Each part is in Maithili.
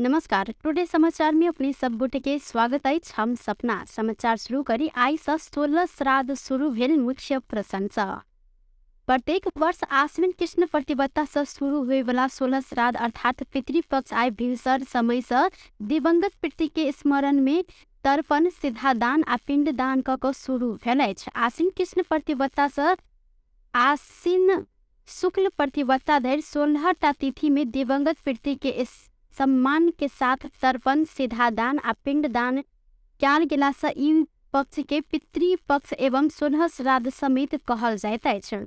नमस्कार, टुडे समाचार में अपने सब गोटे के स्वागत अछि। हम सपना समाचार शुरू करी। आइ सँ 16 श्राद्ध शुरू भेल। मुख्य प्रसंग, प्रत्येक वर्ष आश्विन कृष्ण प्रतिबद्धता सँ शुरू होयवला 16 श्राद्ध अर्थात पितृपक्ष आइ भिनसर समय सँ दिवंगत पितृ के स्मरण में तर्पण, सिद्धादान आ पिंडदान कऽ कऽ शुरू भेल अछि। आश्विन कृष्ण प्रतिबद्धता सँ आश्विन शुक्ल प्रतिबद्धता धरि 16टा तिथि में दिवंगत पितृ के सम्मान के साथ तर्पण, सिद्धादान आ पिंडदान कयल गेला सँ ई पक्ष के पितृपक्ष एवं 16 श्राद्ध समेत कहल जाइत अछि।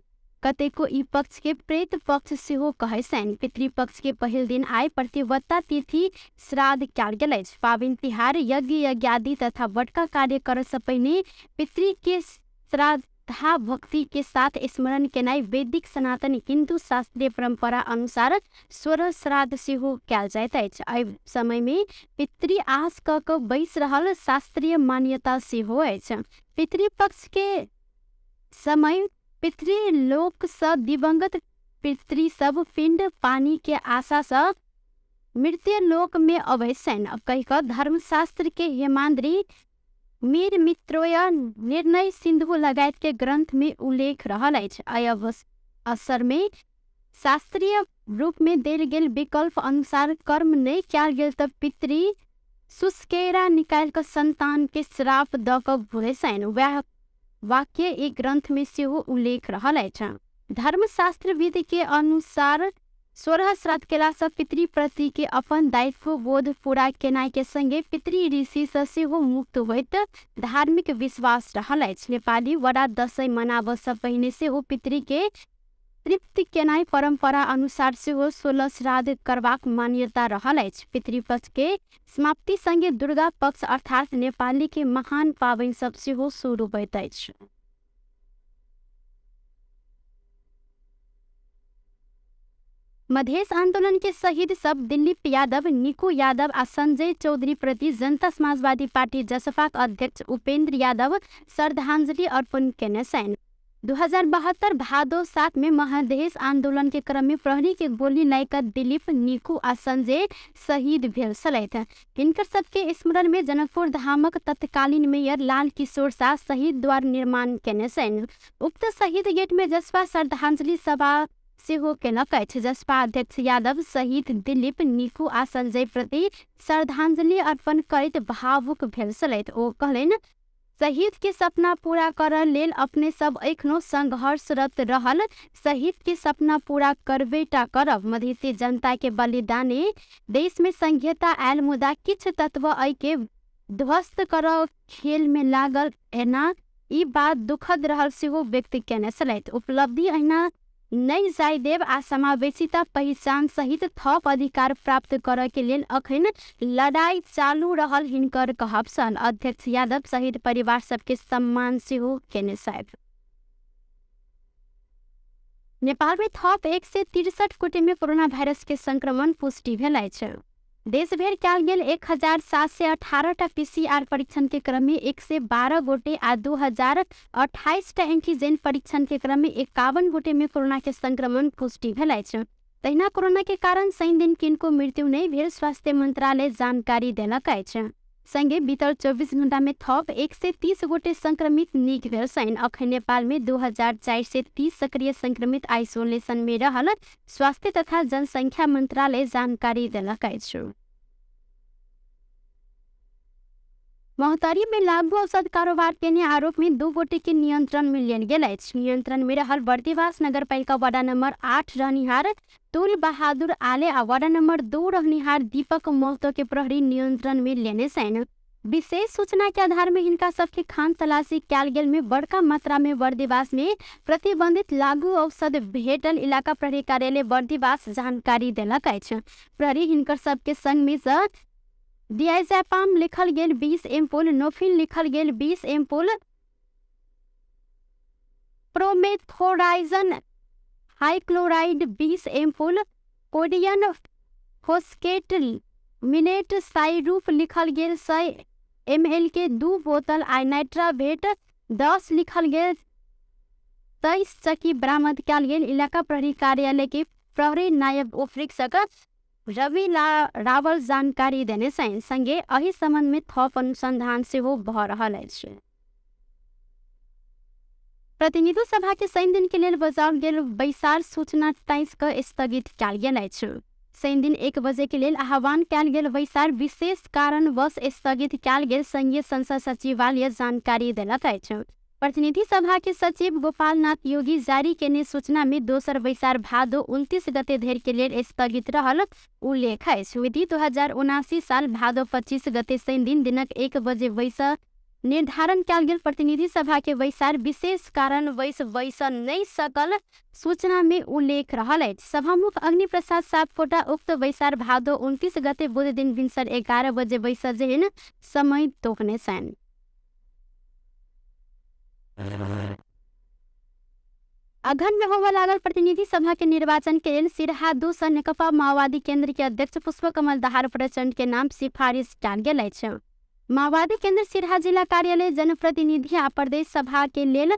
कतेको ई पक्ष के प्रेत पक्ष सेहो कहै छनि। पितृपक्ष के पहिल दिन आइ प्रतिबद्धता तिथि श्राद्ध कयल गेल अछि। पाबनि तिहार, यज्ञ यज्ञादि तथा बड़का कार्य करय सँ पहिने पितृ के श्रद्धा भक्ति के साथ स्मरण केनाइ वैदिक सनातन हिन्दू शास्त्रीय परंपरा अनुसार 16 श्राद्ध सेहो कयल जाइत अछि। एहि समय मे पितृ आस कऽ कऽ बैस रहल शास्त्रीय मान्यता सेहो अछि। पितृपक्ष के समय पितृलोक सँ दिवंगत पितृ सब पिंड पानी के आशा सँ मृत्युलोक मे अबै छनि कहि कऽ धर्मशास्त्र के हेमाद्रि मीर मित्रोय निर्णय सिन्धु लगायत के ग्रंथ में उल्लेख रहल अछि। एहि अवसर में शास्त्रीय रूप में देल गेल विकल्प अनुसार कर्म नहि कयल गेल तऽ पितृ सुस्केरा निकालि कऽ संतान के श्राप दऽ कऽ घुरै छनि। वएह वाक्य ई ग्रंथ में सेहो उल्लेख रहल अछि। धर्मशास्त्रविद के अनुसार 16 श्राद्ध केलासँ पितृ प्रति के अपन दायित्व बोध पूरा केनाइ के संगे पितृ ऋषि सँ सेहो मुक्त होइत धार्मिक विश्वास रहल अछि। नेपाली वडा दशैं मनाबऽ सँ पहिने सेहो पितृ के तृप्त केनाइ परंपरा अनुसार सेहो 16 श्राद्ध करबाक मान्यता रहल अछि। पितृपक्ष के समाप्ति संगे दुर्गा पक्ष अर्थात नेपाली के महान पाबनि सब सेहो शुरू होइत अछि। मधेश आंदोलन के शहीद सब दिलीप यादव, निकू यादव आ संजय चौधरी प्रति जनता समाजवादी पार्टी जसपाक अध्यक्ष उपेंद्र यादव श्रद्धांजलि अर्पण केने छनि। 2072 भादो 7 में मधेश आंदोलन के क्रम में प्रहरी के गोली लागि कऽ दिलीप, निकू आ संजय शहीद भेल छलथि। हिनकर सबके स्मरण में जनकपुर धामक तत्कालीन मेयर लाल किशोर शाह शहीद द्वार निर्माण केने छनि। उक्त शहीद गेट में जसपा श्रद्धांजलि सभा सेहो केलक अछि। जसपा अध्यक्ष यादव शहीद दिलीप, निकू आ संजय प्रति श्रद्धांजलि अर्पण करैत भावुक भेल छलथि। ओ कहलनि, शहीद के सपना पूरा करऽ लेल अपने सब एखनो संघर्षरत रहल शहीद के सपना पूरा करबे टा करब। मधेसी जनता के बलिदाने देश में संघीयता आयल, मुदा किछु तत्व एहि के ध्वस्त करऽ खेल में लागल एना ई बात दुखद रहल सेहो व्यक्त केने छलथि। उपलब्धि अहिना नहि जाय देब आ समावेशिता, पहिचान सहित थप अधिकार प्राप्त करऽ के लेल अखन लड़ाई चालू रहल हिनकर कहब छल। अध्यक्ष यादव शहीद परिवार सबके सम्मान सेहो केने छथि। नेपाल में थप 163 गोटे में कोरोना वायरस के संक्रमण पुष्टि भेल अछि। देशभरि कयल गेल 1718टा पीसीआर परीक्षण के क्रम में 112 गोटे आ 2028टा एंटीजेन परीक्षण के क्रम में 51 गोटे में कोरोना के संक्रमण पुष्टि भेल अछि। तहिना कोरोना के कारण शनि दिन किनको मृत्यु नहि भेल स्वास्थ्य मंत्रालय जानकारी देलक अछि। संगे बीतल 24 घंटा में थप 130 गोटे संक्रमित नीक भेल छनि। अखन नेपाल में 2430 सक्रिय संक्रमित आइसोलेशन में रहल स्वास्थ्य तथा जनसंख्या मंत्रालय जानकारी देलक अछि। महोत्तरी में लागू औषध कारोबार केने आरोप में 2 गोटे के नियंत्रण में लेल गेल अछि। नियंत्रण में रहल बर्दिवास नगरपालिका वार्ड नंबर 8 रहनिहार तुल बहादुर आले आ वार्ड नंबर 2 रहनिहार दीपक महतो के प्रहरी नियंत्रण में लेने छनि। विशेष सूचना के आधार में हिनका सबके खान तलाशी कयल गेल में बड़का मात्रा में बर्दिवास में प्रतिबंधित लागू औषध भेटल इलाका प्रहरी कार्यालय बर्दिवास जानकारी देलक अछि। प्रहरी हिनकर सबके संग में सँ डियाजापाम लिखल गेल 20 एम्पुल, नोफिन लिखल गेल 20 एम्पुल, प्रोमेथोराइजन हाइक्लोराइड 20 एम्पुल, कोडियन फोस्केट मिलेट साइरूप लिखल गेल 100 ml के 2 बोतल आ नाइट्रावेट 10 लिखल गेल 23 चक्की बरामद कयल गेल इलाका प्रहरी कार्यालय के प्रहरी नायब उपरीक्षक रवि रावल जानकारी देने छनि। संगे एहि संबंध में थप अनुसंधान सेहो भऽ रहल अछि। प्रतिनिधि सभा के शनि दिन के लेल बजाओल गेल बैसार सूचना टाइस कऽ स्थगित कयल गेल अछि। शनि दिन 1 बजे के लेल आह्वान कयल गेल बैसार विशेष कारणवश स्थगित कयल गेल संघीय संसद सचिवालय जानकारी देलक अछि। प्रतिनिधि सभा के सचिव गोपालनाथ योगी जारी केने सूचना में दोसर बैसार भादो 29 गते धरि के लेल स्थगित रहल उल्लेख अछि। विधि 2079 साल भादो 25 गते शनि दिन दिनक 1 बजे बैसार निर्धारण कयल गेल प्रतिनिधि सभा के बैसार विशेष कारणवश बैस नहि सकल सूचना में उल्लेख रहल अछि। सभामुख अग्नि प्रसाद सापकोटा उक्त बैसार भादो 29 गते बुध दिन भिनसर 11 बजे बैस जेहन समय तोकने छनि। अघन में होबय लागल प्रतिनिधि सभा के निर्वाचन के लेल सिरहा 2 सँ नेकपा माओवादी केंद्र के अध्यक्ष पुष्पकमल दाहाल प्रचण्ड के नाम सिफारिश कयल गेल अछि। माओवादी केंद्र सिरहा जिला कार्यालय जनप्रतिनिधि आ प्रदेश सभा के लेल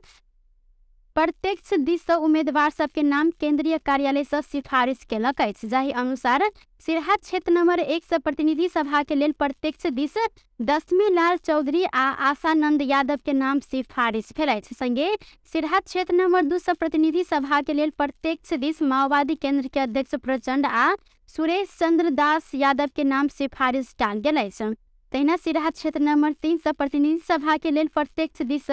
प्रत्यक्ष दिस सँ उम्मीदवार सबके नाम केंद्रीय कार्यालय सँ सिफारिश केलक अछि। जाहि अनुसार सिरहा क्षेत्र नंबर 1 सँ प्रतिनिधि सभा के लेल प्रत्यक्ष दिस दशमी लाल चौधरी आ आशानंद यादव के नाम सिफारिश भेल अछि। संगे सिरहा क्षेत्र नंबर 2 सँ प्रतिनिधि सभा के लेल प्रत्यक्ष दिस माओवादी केंद्र के अध्यक्ष प्रचंड आ सुरेश चंद्र दास यादव के नाम सिफारिश कयल गेल अछि। तहिना सिरहा क्षेत्र नंबर 3 सँ प्रतिनिधि सभा के लेल प्रत्यक्ष दिस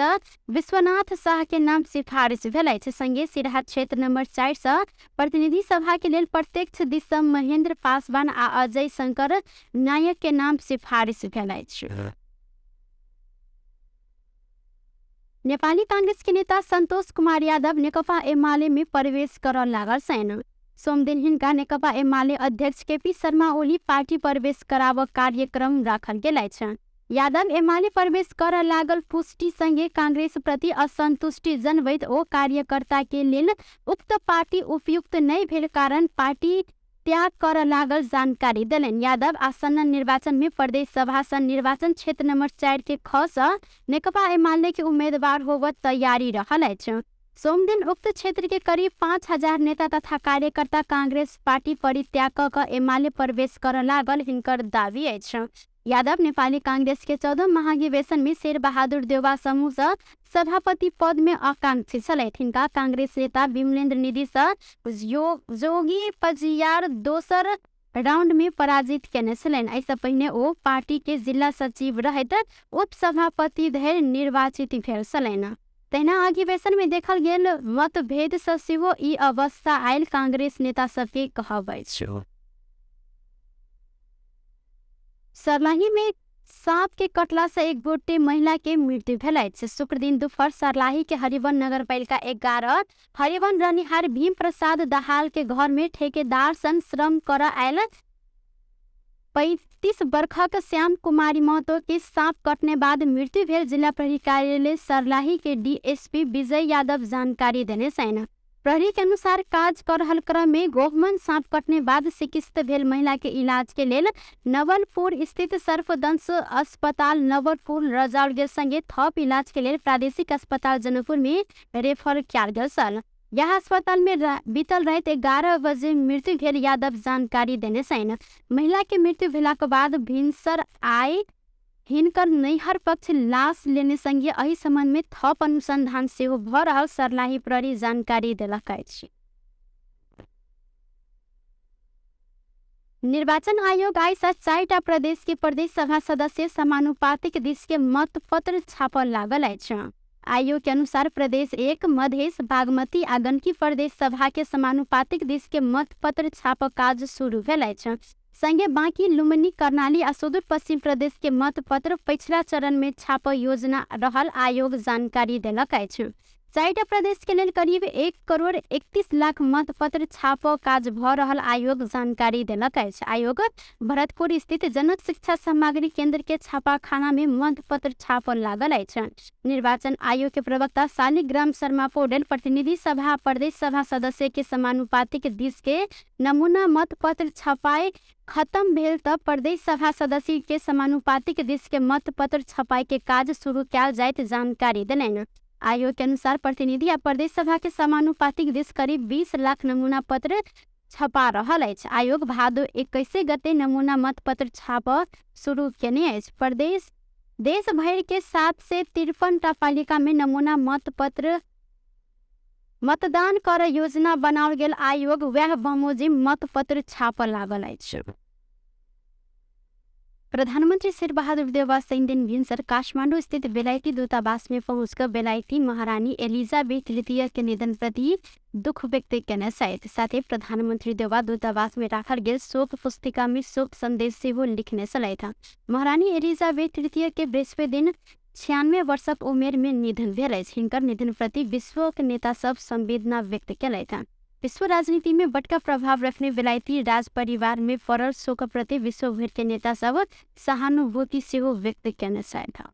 विश्वनाथ शाह के नाम सिफारिश भेल अछि। संगे सिरहा क्षेत्र नंबर 4 सँ प्रतिनिधि सभा के लेल प्रत्यक्ष दिस सँ महेंद्र पासवान आ अजय शंकर नायक के नाम सिफारिश भेल अछि। नेपाली कांग्रेस के नेता संतोष कुमार यादव नेकपा एमाले में प्रवेश करऽ लागल छनि। सोमदिन हिनका नेकपा एमाले अध्यक्ष केपी शर्मा ओली पार्टी प्रवेश कराबऽ कार्यक्रम राखल गेल अछि। यादव एमाले प्रवेश करऽ लागल पुष्टि संगे कांग्रेस प्रति असंतुष्टि जनबैत ओ कार्यकर्ता के लेल उक्त पार्टी उपयुक्त नहि भेल कारण पार्टी त्याग करऽ लागल जानकारी देलनि। यादव आसन्न निर्वाचन में प्रदेश सभा सँ निर्वाचन क्षेत्र नंबर 4 के ख सँ नेकपा एमाले के उम्मीदवार होबऽ तैयारी रहल अछि। सोमदिन उक्त क्षेत्र के करीब 5000 नेता तथा कार्यकर्ता कांग्रेस पार्टी परित्याग कऽ कऽ एमाले प्रवेश करऽ लागल हिनकर दावी अछि। यादव नेपाली कांग्रेस के 14 महाधिवेशन में शेरबहादुर देउवा समूह सँ सभापति पद में आकांक्षी छलथि। हिनका कांग्रेस नेता विमलेन्द्र निधि सँ जोगी पजियार दोसर राउंड में पराजित केने छलनि। एहिसँ पहिने ओ पार्टी के जिला सचिव रहैत उपसभापति धरि निर्वाचित भेल छलनि। तहिना अधिवेशन में देखल गेल मतभेद सँ सेहो ई अवस्था आयल कांग्रेस नेता सबके कहब अछि। सर्लाही में सांप के कटला से एक गोटे महिला के मृत्यु भेल अछि। शुक्र दिन दुपहर सर्लाही के हरिवन नगरपालिका 11 हरिवन रहनिहार भीम प्रसाद दाहाल के घर में ठेकेदार संग श्रम करऽ आयल 35 बरखक श्याम कुमारी महतो के सांप कटने बाद मृत्यु भेल जिला प्रहरी कार्यालय सर्लाही के डीएसपी विजय यादव जानकारी देने छनि। प्रहरी के अनुसार काज कर रहल क्रम में गोहमन सांप कटने बाद चिकित्सित भेल महिला के इलाज के लेल नवलपुर स्थित सर्पदंश अस्पताल नवलपुर लजाओल गेल संगे थप इलाज के लेल प्रादेशिक अस्पताल जनकपुर में रेफर कयल गेल छल। यह अस्पताल में बीतल राति 11 बजे मृत्यु भेल यादव जानकारी देने छनि। महिला के मृत्यु भेलाक बाद भिनसर आइ हिनकर नैहर पक्ष लाश लेने संगे एहि संबंध में थप अनुसंधान सेहो भऽ रहल सर्लाही प्रहरी जानकारी देलक अछि। निर्वाचन आयोग आइ सँ 4टा प्रदेश के प्रदेश सभा सदस्य समानुपातिक दिस के मतपत्र छापऽ लागल अछि। आयोग के अनुसार प्रदेश 1, मधेश, बागमती आ गंडकी प्रदेश सभा के समानुपातिक दिस के मतपत्र छापऽ काज शुरू भेल अछि। संगे बाँकी लुम्बिनी, कर्णाली आ सुदूर पश्चिम प्रदेश के मतपत्र पछिला चरण में छापऽ योजना रहल आयोग जानकारी देलक अछि। 4टा प्रदेश के लेल करीब 1 करोड़ 31 लाख मतपत्र छापऽ काज भऽ रहल आयोग जानकारी देलक अछि। आयोग भरतपुर स्थित जनक शिक्षा सामग्री केंद्र के छापाखाना में मतपत्र छापऽ लागल अछि। निर्वाचन आयोग के प्रवक्ता शालिग्राम शर्मा पौडेल प्रतिनिधि सभा प्रदेश सभा सदस्य के समानुपातिक दिस के नमूना मतपत्र छपाई खत्म भेल तऽ प्रदेश सभा सदस्य के समानुपातिक दिस के मतपत्र छपाई के काज शुरू कयल जाइत जानकारी देलनि। आयोग के अनुसार प्रतिनिधि आ प्रदेश सभा के समानुपातिक दिस करीब 20 लाख नमूना पत्र छपा रहल अछि। आयोग भादो 21 गते नमूना मतपत्र छाप शुरू केने अछि। प्रदेश देश भरि के 753 टा पालिका में नमूना मतपत्र मतदान कर योजना बनाओल गेल आयोग वएह बमोजिम मतपत्र छापऽ लागल अछि। प्रधानमन्त्री शेरबहादुर देउवा शनिदिन भिन्सर काठमाडौँ स्थित बेलायती दूतावास में पहुँच कऽ बेलायती महारानी एलिजाबेथ तृतीय के निधन प्रति दुख व्यक्त केने छथि। साथै प्रधानमन्त्री देउवा दूतावास में राखल गेल शोक पुस्तिका में शोक सन्देश सेहो लिखने छलथि। महारानी एलिजाबेथ तृतीय के बृहस्पति दिन 96 वर्षक उमेर में निधन भेल अछि। हिनकर निधन प्रति विश्वक नेता सब संवेदना व्यक्त केलथि। विश्व राजनीति में बड़का प्रभाव रखने बेलायती राज परिवार में पड़ल शोक प्रति विश्व भरि के नेता सब सहानुभूति सेहो व्यक्त केने छथि।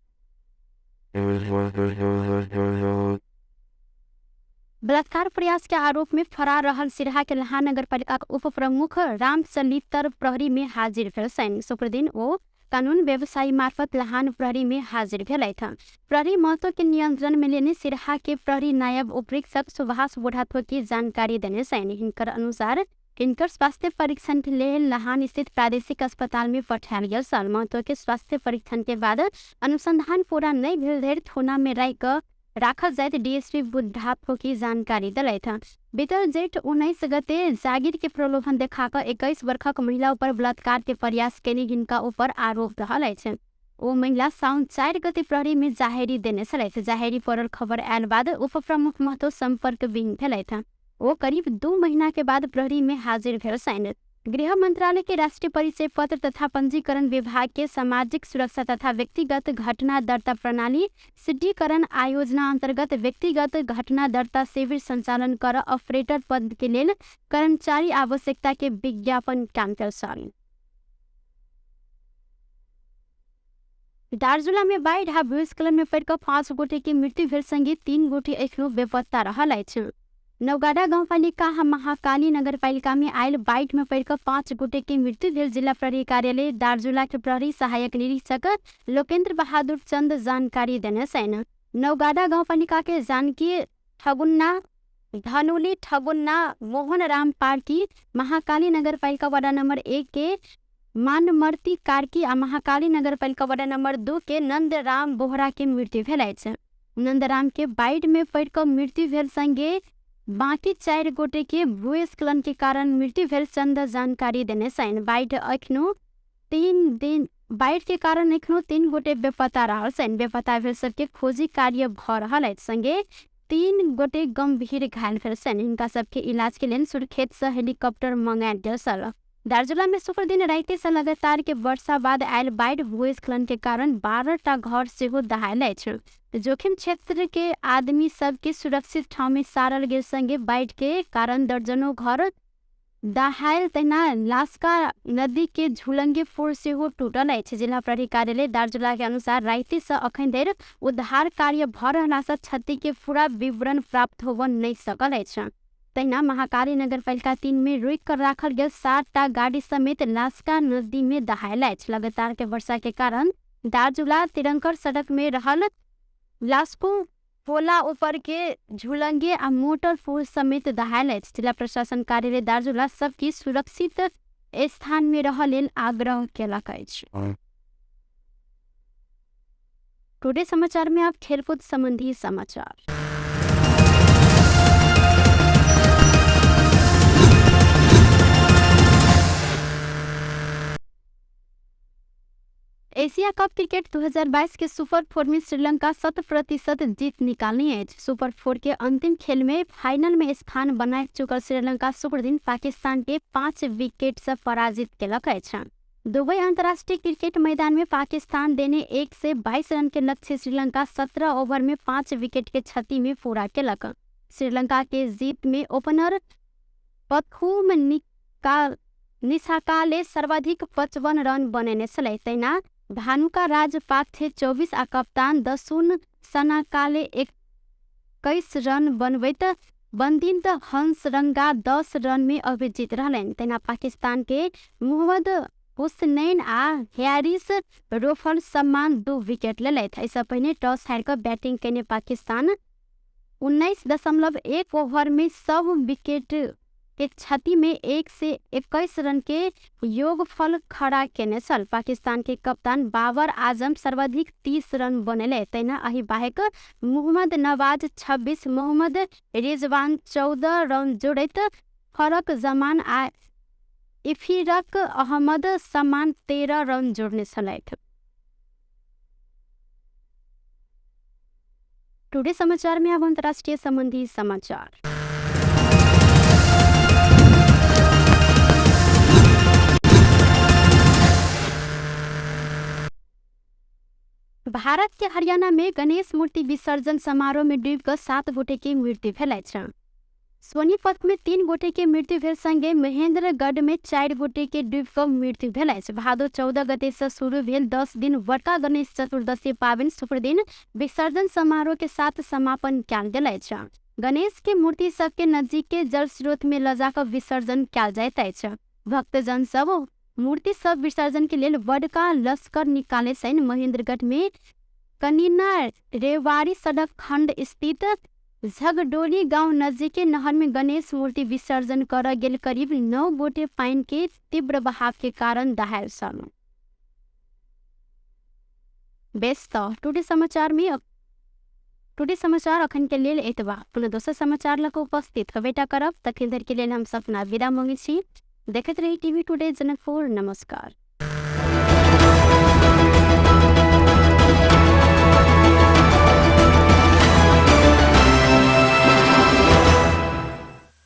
बलात्कार प्रयास के आरोप में फरार रहल सिरहा के लहान नगरपालिका के उप प्रमुख राम सलितर प्रहरी में हाजिर भेल छनि। शुक्रदिन ओ कानून व्यवसायी मार्फत लहान प्रहरी में हाजिर भेलथि। प्रहरी महतो के नियंत्रण में लेने सिरहा के प्रहरी नायब उपरीक्षक सुभाष बुढ़ाथोकी जानकारी देने छनि। हिनकर अनुसार हिनकर स्वास्थ्य परीक्षण के लेल लहान स्थित प्रादेशिक अस्पताल में पठायल गेल छल। महतो के स्वास्थ्य परीक्षण के बाद अनुसंधान पूरा नहि भेल धरि थाना में राखि कऽ राखल जाइत डीएसपी बुढ़ाथोकी जानकारी देलथि। बीतल जेठ 19 गते जागीर के प्रलोभन देखा कऽ 21 वर्षक महिला ऊपर बलात्कार के प्रयास केने हिनका ऊपर आरोप रहल अछि। ओ महिला साउन 4 गते प्रहरी में जाहेरी देने छलथि। जाहेरी पड़ल खबर आयल बाद उप प्रमुख महतो संपर्क विहीन भेलथि। ओ करीब 2 महीना के बाद प्रहरी में हाजिर भेल छनि। गृह मंत्रालय के राष्ट्रीय परिचय पत्र तथा पंजीकरण विभाग के सामाजिक सुरक्षा तथा व्यक्तिगत घटना दर्ता प्रणाली सिद्धीकरण आयोजना अंतर्गत व्यक्तिगत घटना दर्ता शिविर संचालन कर ऑपरेटर पद के लेल कर्मचारी आवश्यकता के विज्ञापन कायल छल। दार्चुला में बाढ़ि आ भूस्खलन में पड़ि कऽ 5 गोटे के मृत्यु भेल संगे 3 गोटे एखनो बेपत्ता रहल अछि। नौगाडा गाउँपालिका महाकाली नगरपालिका में आयल बाढ़ि में पड़ि कऽ 5 गोटे के मृत्यु भेल जिला प्रहरी कार्यालय दार्चुला के प्रहरी सहायक निरीक्षक लोकेन्द्र बहादुर चंद जानकारी देने छनि। नौगाडा गाउँपालिका के जानकी ठगुन्ना, धनुली ठगुन्ना, मोहन राम पार्की, महाकाली नगरपालिका वार्ड नंबर 1 के मानमर्ती कार्की आ महाकाली नगरपालिका वार्ड नंबर 2 के नंदराम बोहरा के मृत्यु भेल अछि। नंदराम के बाढ़ि में पड़ि कऽ मृत्यु भेल संगे बाकी 4 गोटे के भूस्खलन के कारण मृत्यु भेल चंद जानकारी देने छनि। बाढ़ि एखनो 3 दिन बाढ़ि के कारण एखनो 3 गोटे बेपत्ता रहल छनि। बेपत्ता भेल सबके खोजी कार्य भऽ रहल अछि। संगे 3 गोटे गंभीर घायल भेल छनि। हिनका सबके इलाज के लेल सुर्खेत से हेलीकॉप्टर मंगायल गेल छल। दार्चुला में शुक्रदिन राति से लगातार के वर्षा बाद आयल बाढ़ि भूस्खलन के कारण 12 टा घर सेहो दहायल अछि। जोखिम क्षेत्र के आदमी सबके सुरक्षित ठाउँ में सारल गेल संगे बाढ़ि के कारण दर्जनों घर दहायल। तहिना लास्का नदी के झुलंगे पुल सेहो टूटल अछि। जिला प्रहरी कार्यालय दार्चुला के अनुसार राति से अखन धरि उद्धार कार्य भऽ रहला से क्षति के पूरा विवरण प्राप्त होबऽ नहि सकल अछि। तहिना महाकाली नगरपालिका 3 में रोकि कऽ राखल गेल 7 टा गाड़ी समेत लास्का नदी में दहायल अछि। लगातार के वर्षा के कारण दार्चुला तिरंकर सड़क में रहल लास्को पोला ऊपर के झुलंगे आ मोटर पुल समेत दहायल अछि। जिला प्रशासन कार्यालय दार्चुला सबके सुरक्षित स्थान में रहऽ लेल आग्रह केलक अछि। टुडे समाचार में आप खेलकूद संबंधी समाचार। एशिया कप क्रिकेट 2022 के सुपर 4 में श्रीलंका 100% जीत निकालने अछि। सुपर 4 के अंतिम खेल में फाइनल में स्थान बना चुकल श्रीलंका शुक्रदिन पाकिस्तान के 5 विकेट से पराजित केलक अछि। दुबई अंतर्राष्ट्रीय क्रिकेट मैदान में पाकिस्तान देने 122 रन के लक्ष्य श्रीलंका 17 ओवर में 5 विकेट के क्षति में पूरा केलक। श्रीलंका के जीत में ओपनर पथुम निसाकाले सर्वाधिक 55 रन बनेने छलै। तहिना भानुका राजपाक्षे 24 आ कप्तान दसुन सनाकाले 21 रन बनबैत बन्दिन्द हंसरंगा 10 रन में अभिजित रहलनि। तहिना पाकिस्तान के मोहम्मद हुसनैन आ हैरिस रोफल सम्मान 2 विकेट लेलथि। एहिसँ पहिने टॉस हारि कऽ बैटिंग केने पाकिस्तान 19.1 ओवर में सब विकेट के क्षति में 121 रन के योगफल खड़ा केने छल। पाकिस्तान के कप्तान बाबर आजम सर्वाधिक 30 रन बनेले। तहिना अही बाहेक मोहम्मद नवाज 26, मोहम्मद रिजवान 14 रन जोड़ैत फरक जमान आ इफिरक अहमद समान 13 रन जोड़ने छलथि। टुडे समाचार में अब अंतर्राष्ट्रीय संबंधी समाचार। भारत के हरियाणा में गणेश मूर्ति विसर्जन समारोह में डूबि कऽ 7 गोटे के मृत्यु भेल अछि। सोनीपत में 3 गोटे के मृत्यु भेल संगे महेंद्रगढ़ में 4 गोटे के डूबि कऽ मृत्यु भेल अछि। भादो 14 गते से शुरू भेल 10 दिन बड़का गणेश चतुर्दशी पाबनि शुक्रदिन विसर्जन समारोह के साथ समापन कयल गेल अछि। गणेश के मूर्ति सबके नजदीक के जल स्रोत में लऽ जा कऽ विसर्जन कयल जाइत अछि। भक्तजन सब मूर्ति सब विसर्जन के लेल बड़का लश्कर निकाले छनि। महेंद्रगढ़ में कनीना रेवाड़ी सड़क खंड स्थित झगडोली गांव नजदीक के नहर में गणेश मूर्ति विसर्जन कर गेल करीब 9 गोटे पानि के तीव्र बहाव के कारण दहायल छल। बेस तऽ टुडे समाचार में टुडे समाचार अखन के लेल एतबा। पुनः दोसर समाचार लऽ कऽ उपस्थित होबेटा करब। तखन धरि के लेल हम सपना विदा मांगै छी। देखैत रही टीवी टुडे जनकपुर। नमस्कार।